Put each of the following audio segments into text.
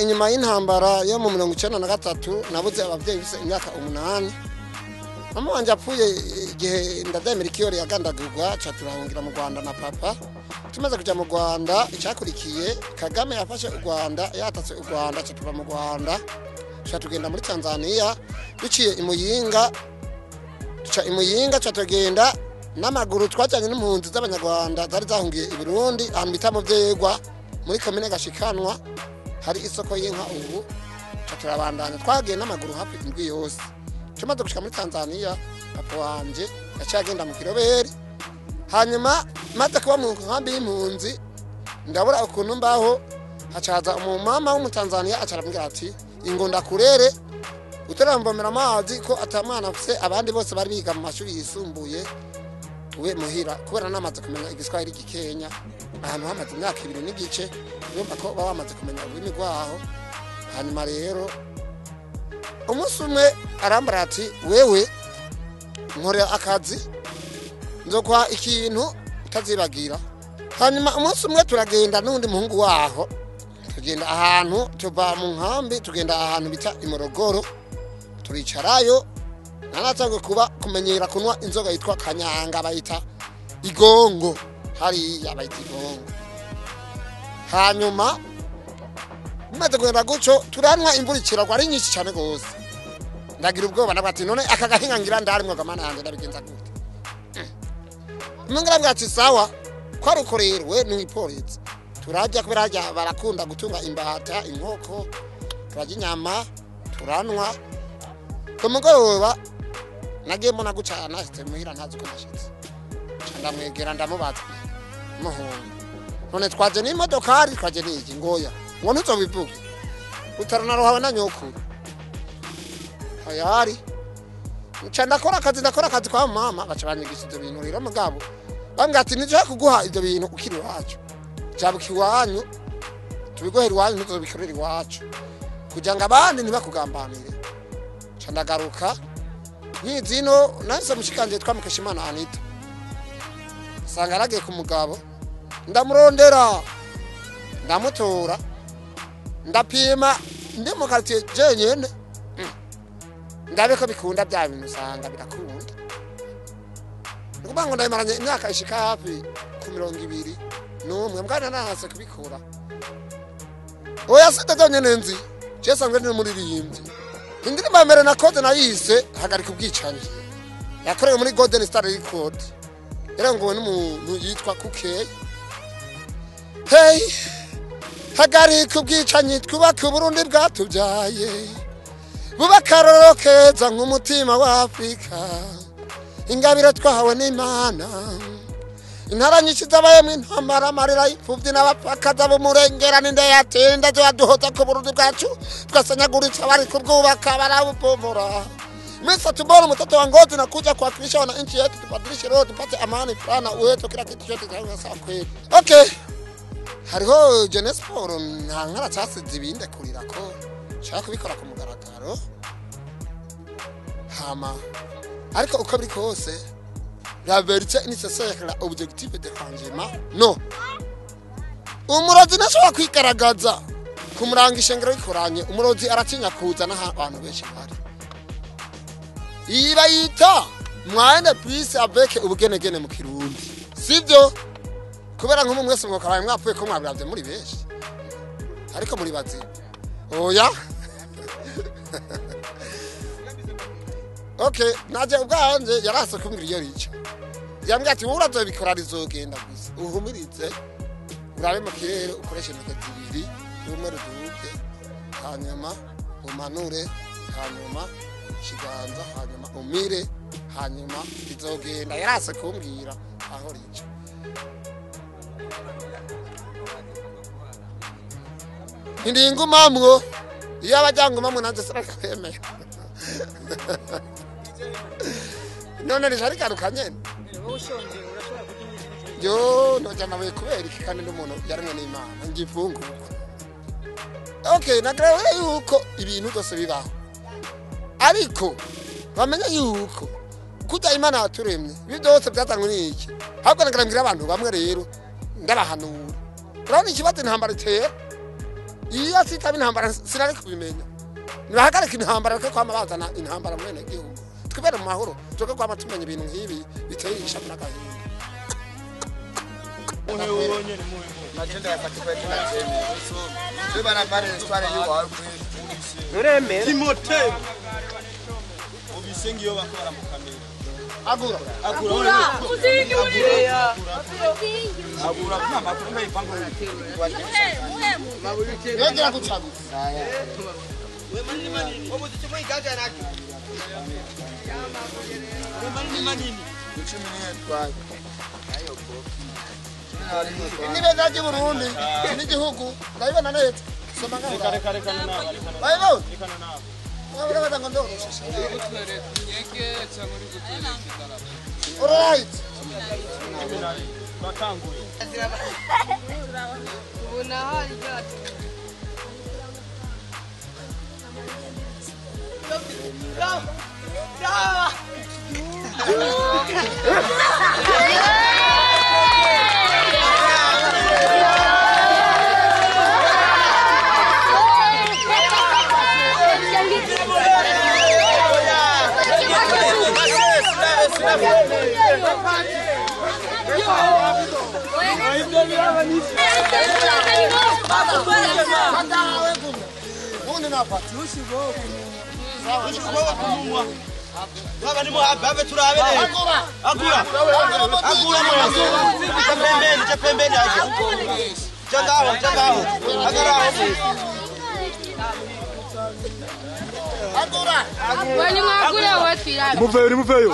inyuma y'intambara yo mu 1993 nabuze abavyeyi bise imyaka 8. Mama wanje apfuye igihe ndademera ikiyori yagandagurwa, ca turahungira mu Rwanda na papa. Tumaze kuja mu Rwanda, icakurikiye Kagame yafashe u Rwanda, yatatse u Rwanda, ca tuva mu Rwanda, ca tugenda muri Tanzania, duciye i Muyinga, duca i Muyinga, ca tugenda n'amaguru. Twajanye n'impunzi z'Abanyarwanda zari zahungiye i Burundi, ahantu bita mu Vyegwa muri komine Gashikanwa, hari isoko y'inka ubu. Ca turabandanya, twagiye n'amaguru hafi indwi yose. Tumaze gushika muri Tanzania, papa wanje yaciye agenda mu Kiroberi. Hanyuma maze kuba mu nkambi y'impunzi, ndabura ukuntu mbaho, hacaza umumama w'Umutanzania, aca arambwira ati: "Ingo ndakurere, utarambomera amazi ko atamwana afise." Abandi bose bari biga mu mashuri yisumbuye, we muhira kubera namaze kumenya Igiswahili gikenya, ahantu hamaze imyaka 2 n'igice, urumva ko baba bamaze kumenya ururimi rwaho. Hanyuma rero umunsi umwe arambara ati: "Wewe nkorera akazi, nzokwa ikintu utazibagira." Hanyuma umunsi umwe turagenda n'undi muhungu waho, tugenda ahantu, tuva mu nkambi tugenda ahantu bita i Morogoro, turicarayo. Nanatangiye kuba kumenyera kunywa inzoga yitwa kanyanga, bayita igongo hariya, bayita igongo. Hanyuma bimaze kugenda gutyo, turanywa, imvura ikiragwa ari nyinshi cyane gose. Ndagira ubwoba, ndavuga ati: "None aka gahinga ngira ndarimwo gamana yanjye, ndabigenza gute?" Umuntu arambwira ati: "Sawa, ko ari uko rero, we ni ipolisi, turajya kubera harya barakunda gutunga imbata, inkoko, turarya inyama, turanwa." Ku mugoroba nagiyemo nagucana, nashitse muhira ntazi uko nashitse. Nca ndamwegera, ndamubaza: "Muhungu, none twaje n'imodokari, twaje n'iki?" "Ngoya," ngo, "ntuzobivuge utaranarohawe na nyokuru hayari." Nca ndakora akazi, ndakora akazi kwa mama, baca banyigisha ivyo bintu. Rero mugabo bambwira ati: "Nije kuguha ivyo bintu ukiri iwacu, jabuka iwanyu tubiguhere iwanyu, ntuzobikorere iwacu kugira ngo abandi ntibakugambanire." Nca ndagaruka nkizino, nahise mushikanje twamukeshimana Anita, nsanga yaragiye ku mugabo, ndamurondera, ndamutora, ndapima ndi mu quartier jenyene, ndabe ko bikunda bya bintu, usanga birakunda. Ni ukuvuga ngo ndabimaranye imyaka ishika hafi ku 21, mbwana nahase kubikora. Oya, sida zonyene nzi, je sanzwe ndi umuririmbyi. Indirimbo ya mbere nakoze nayise "Hagarika Ubwicanyi", yakorewe muri Golden Star Record, yarangowe n'umuntu yitwa Kukey. Hey, hagarika ubwicanyi, twubake Uburundi bwatubyaye, buba akarorero keza nk'umutima wa Afurika, ingabire twahawe n'Imana. Intara nyinshi zabayemwo intambara, amarira y'imfuvyi n'abapfakazi b'umurengera, ninde yatinda yaduhoza ku Burundi bwacu twasanyaguritse, bari kubwubaka barabubomora. Mr. Tumbolo, mtoto wa Ngozi, nakuja kuwakilisha wananchi yetu, tubadilishe roho, tupate amani, furaha na uwezo, kila kitu chote kitawe sawa kweli. Okay. Hariho Jeunesse Sport, nta nkaratasi zibindekurira ko nshaka kubikora ku mugaragaro. Hama ariko uko biri kose, la vérité nécessaire, la objectif de changement, no umurozi ntashobora kwigaragaza kumuranga ishengero rikoranye. Umurozi aratinya kuza n'aho abantu benshi bari. Iyi bayita moyen plus avec ubugenegene mu Kirundi, sibyo? Kubera nk'umu mwese mwakabaye mwapfuye ko mwabiravye muri benshi, ariko muri bazima. Oya, okay, naje ubwanje yarase kumbwira iyo rica. Yambwiye ati: "Wowe urazobikora, rizogenda gusa uhumirize, urabe mu kirere, ukoreshe intoke zibiri, rumwe ruduke, hanyuma umanure, hanyuma ikiganza, hanyuma umire, hanyuma rizogenda." Yarase kumbwira aho rica. Ndingumamwo, iyo abajyangumamwo nanjye sinakwemera. None rica rigaruka nyene. Wowe ushonje urashobora kurya inyinshi? Yo, noja amabuye kubera iki? Kandi n'umuntu yaremwe n'Imana ngifungurwa. Okay, nagaragaye yuko ibintu byose bibaho, ariko bamenye yuko kurya Imana yaturemye, ibi byose byazanywe n'iki? Ahubwo nagarambwira abantu bamwe rero, ndabahanura. Urabona ikibazo intambara itera? Iyo sitaba intambara sinari kubimenya. Nibahagarika intambara reka kwama bazana intambara mwene gihugu. Twibere mu mahoro, tuke kwama tumenya ibintu nk'ibi biteye ishavu n'agahinda. Timothée Obisengi yo bakora mu kamera. Agura. Agura. Agura kuna mafunga ipango. Yongera gucaguza. We manini manini. Obo tichimo igaja naki. We manini manini. Nibenda ry'Uburundi n'igihugu ndabibona neza. Soma ngaho. Reka reka nawe. Bayibo. Reka nawe. Urabona ngo ndoroshe. Alright. Batanguye. Ubona hari ryacu. Muveyo.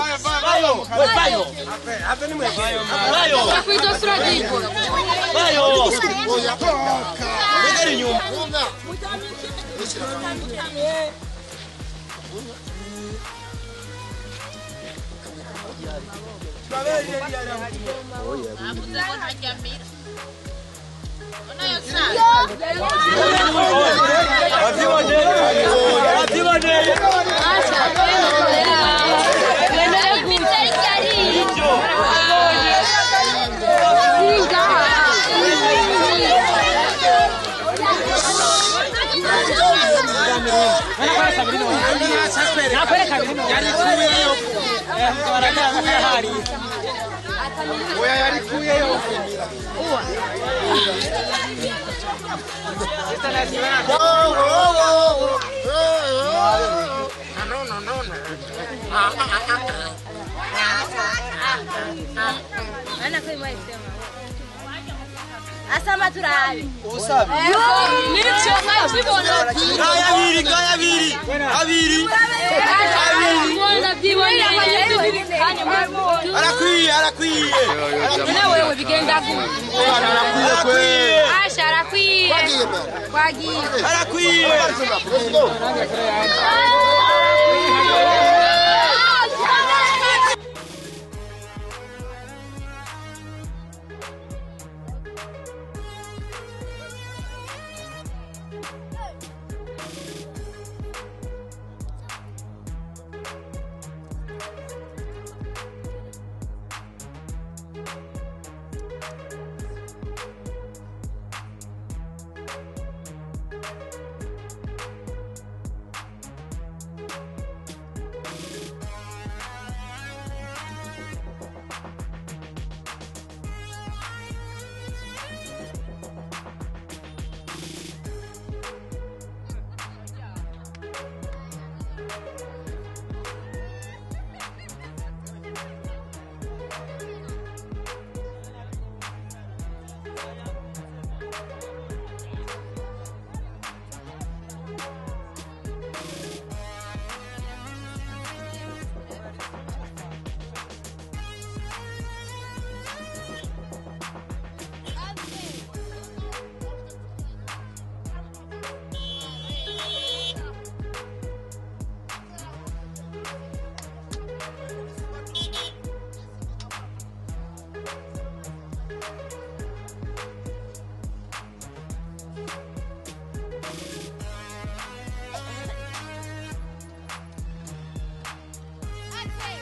Asama turabe. Usabi. Abiri abiri. Arakwiye arakwiye. Nawe bigenda gute? Arakwiye. Asha arakwiye. Kwagiye. Arakwiye. Hey!